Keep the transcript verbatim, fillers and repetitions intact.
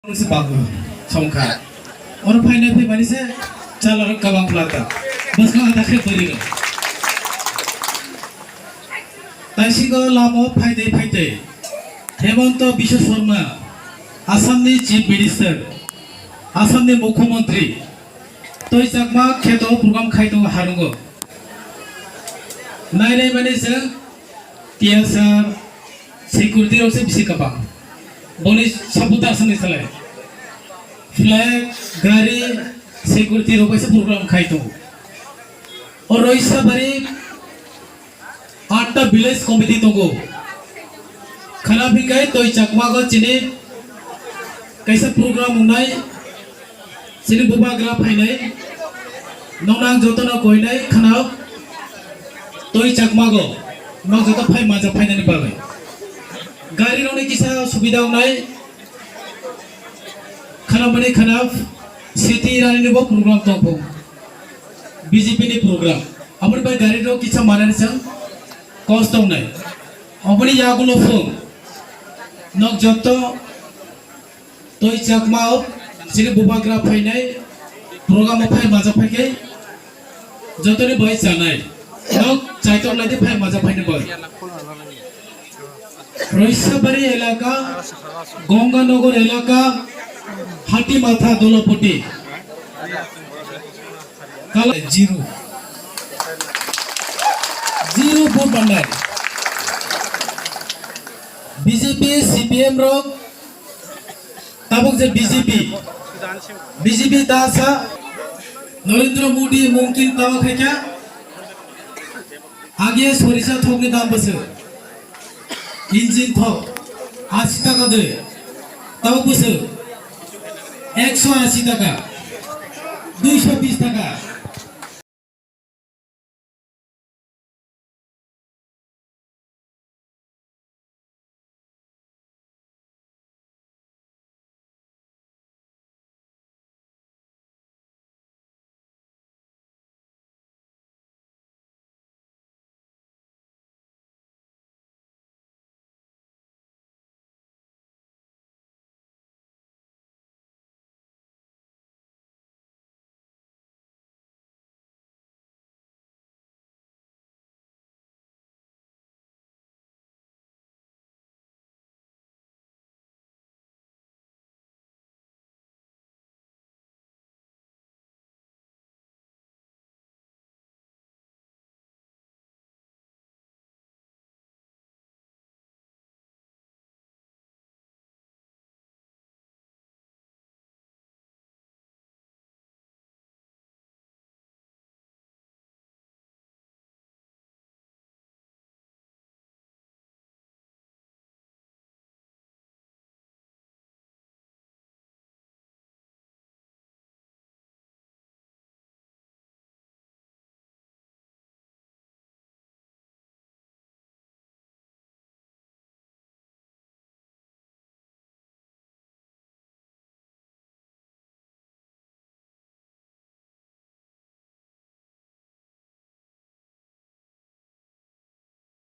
Se babu songkha. Oro phainai phaimani se chala rok kabang plata. Bwskang ada khe bwrwi rok. Taisingo lamo phaitwi phaitwi Hemanta Biswa Sarma, Assamni Chief Minister, Assamni Mukhyamantri, twi Chakma kheto program khai tongo harungo. Nainai mani chwng T S R security rok se bisi kabang. Boni support Assamni salai. Flag, gari, security rok bai se program khai tongo. O Roisabari atta village committee tongo. Khana bingkai twi Chakmago chini kaisa program wngnai, chini bubagra phainai. Nokno ang jotono koinai khana twi Chakmago. Nok joto phai maja phainani bagwi. Gari rokni kisa subida wngnai. Khana mani khana city rani ni bo program tongpho. B J P ni program. Aboni bai gari rok kisa manani chwng kos tongnai. Aboni yagulo phung. Nok joto twi Chakma o chini bubagra phainai program o phai maja phaikhe jotoni bai chanai. Nok chaitok nai di phai maja phainai bai. Roisabari elaka, Gonganagar elaka, Hatimatha Dolopoti. Kala zero. Zero vote bandar. B J P, C P M rok, tabuk je B J P. B J P ta sa, Narendra Modi mungkin tawa khaikha. Age sorisa thokni dam bwswk, engine thok, ashi taka de, tamo bwswk, ekso ashi taka, duiso bis taka,